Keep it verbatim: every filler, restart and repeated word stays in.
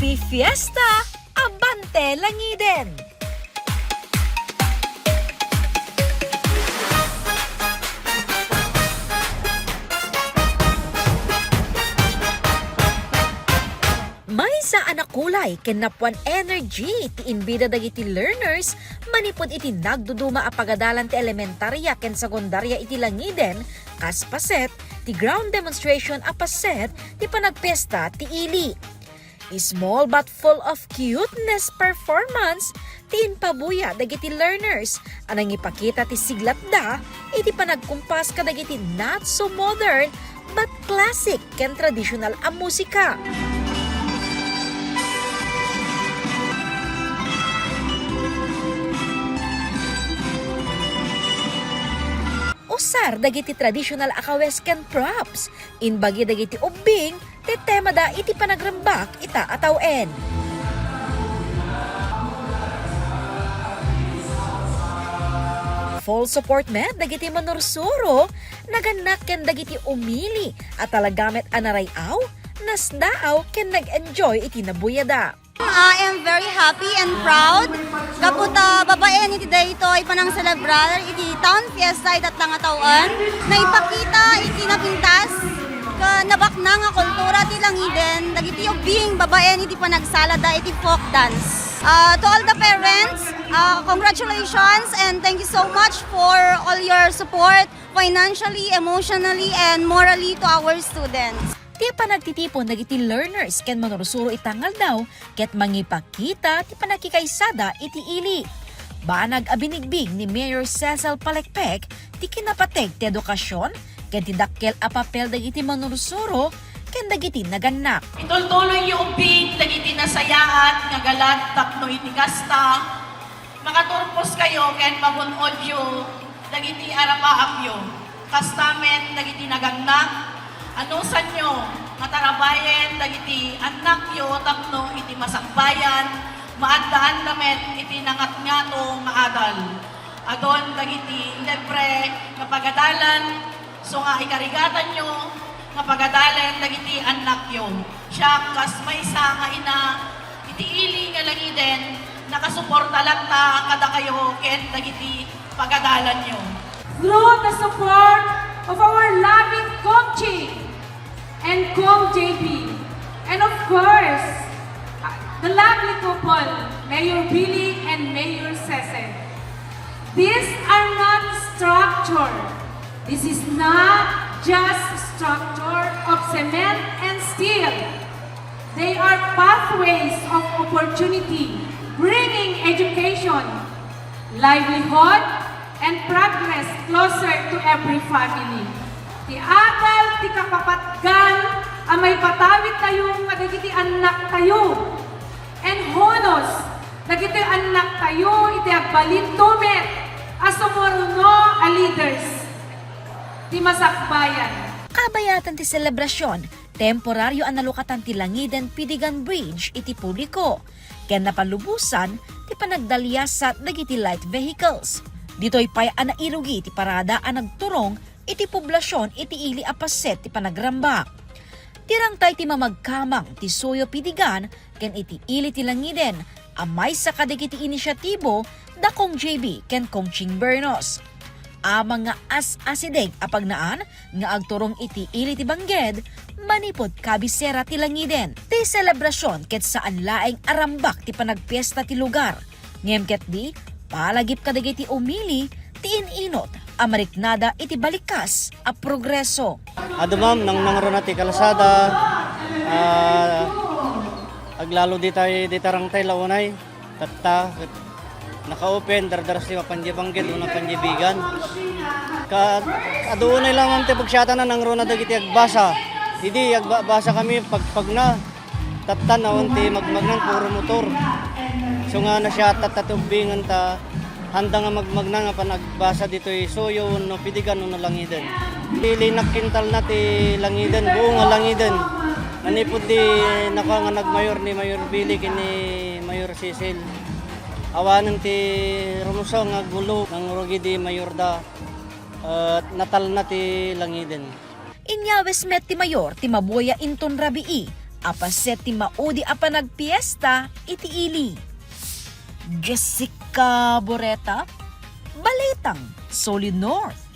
Happy Fiesta! Abante Langiden! Maysa a nakulay ken napuan energy ti imbida dagiti learners manipud iti nagduduma a pagadalan ti elementaria ken sekundaria iti Langiden, kas paset ti ground demonstration a paset ti panagpiesta ti ili. Small but full of cuteness performance ti impabuya dagiti learners a nangipakita ti siglatda iti panagkumpas kadagiti not so modern but classic ken traditional a musika. Usar dagiti traditional a kawes ken props, imbagi dagiti ubbing, ti temada iti panagrambak ita a tawen. Full support met dagiti manursuro, nagannak ken dagiti umili a talaga met a naray-aw, nasdaaw ken nag-enjoy iti nabuyada. I am very happy and proud gapu ta babaen iti daytoy panangselebrar iti Town Fiesta iti tatta nga tawen, naipakita iti napintas ken nabaknang a kultura ti Langiden dagiti ubbing babaen iti panagsalada iti folk dance. Uh, to all the parents, uh, congratulations and thank you so much for all your support financially, emotionally, and morally to our students. Ti panagtitipon dagiti learners ken manursuro ita nga aldaw ket mangipakita ti pannakikaysada iti ili. Banag a binigbig ni Mayor Cecil Palekpek ti kinapateg ti edukasion ken ti dakkel a papel dagiti manursuro ken dagiti nagannak. Itultuloyyo ubbing dagiti nasayaat nga galat tapno iti kasta, makaturposkayo ken magun-odyo dagiti arapaapyo, kasta met dagiti nagannak. Anusanyo nga tarabayen dagiti annakyo tapno iti masakbayan, maaddaanda met iti nangatngato nga adal. Adun dagiti libre nga pagadalan, so nga ikarigatanyo nga pagadalan dagiti annakyo. Siak, kas maysa nga ina iti ili nga Langiden, nakasuporta latta kadakayo ken dagiti pagadalanyo. Through the support of our loving Kong Ching and Kong J B, and of course, the lovely couple, Mayor Billy and Mayor Cecil. These are not structure. This is not just structure of cement and steel. They are pathways of opportunity, bringing education, livelihood, and progress closer to every family. Ti adal ti kapapatgan a maipatawidtayo kadagiti annaktayo. And hunos dagiti annaktayo iti agbalinto met a sumuruno a leaders ti masakbayan. Kabayatan ti selebrasion, temporario a nalukatan ti Langiden Pidigan Bridge iti publiko, ken napalubosan ti panagdaliasat dagiti light vehicles. Ditoy pay a nairugi ti parada a nagturong iti poblasion iti ili a paset ti panagrambak. Ti rangtay ti mamagkamang ti Suyo Pidigan ken iti ili ti Langiden a maysa kadagiti inisiatibo da Kong J B ken Kong Ching Bernos. Amang nga as-asideg a pagnaan nga agturong iti ili ti Bangged manipud kabisera ti Langiden. Ti selebrasion ket saan laeng a rambak ti panagpiesta ti lugar, ngem ketdi palagip kadagiti umili ti in-inut a mariknada iti balikas a progreso. Adu, ma'am, nang nangruna ti kalsada, ah, aglalo ditay, dita rangtay la unay, tatta, ket naka-open, dardaras ti mapan diay Bangged, o napan diay Bigan. Ka-, adu unay la, ma'am, ti pagsiatan a nangruna dagiti agbasa. Idi agbabasa kami, pagpagna. Tattan awan ti magmagnan, puro motor. So nga nasiatat ta ti ubbingen ta handa nga magmagnan nga panagbasa ditoy Suyo wenno Pidigan wenno Langiden. Ti linak kintalna ti Langiden, buo nga Langiden. Manipud di nakua nga nagmayor ni Mayor Billy ken ni Mayor Cecil. Awanen ti rumusa nga gulo, nangrugi di mayorda. Et natalna ti Langiden. Inyawes met ti mayor ti mabuya inton rabii a paset ti maudi a panagpiesta iti ili. Jessica Boreta, Balitang Solid North.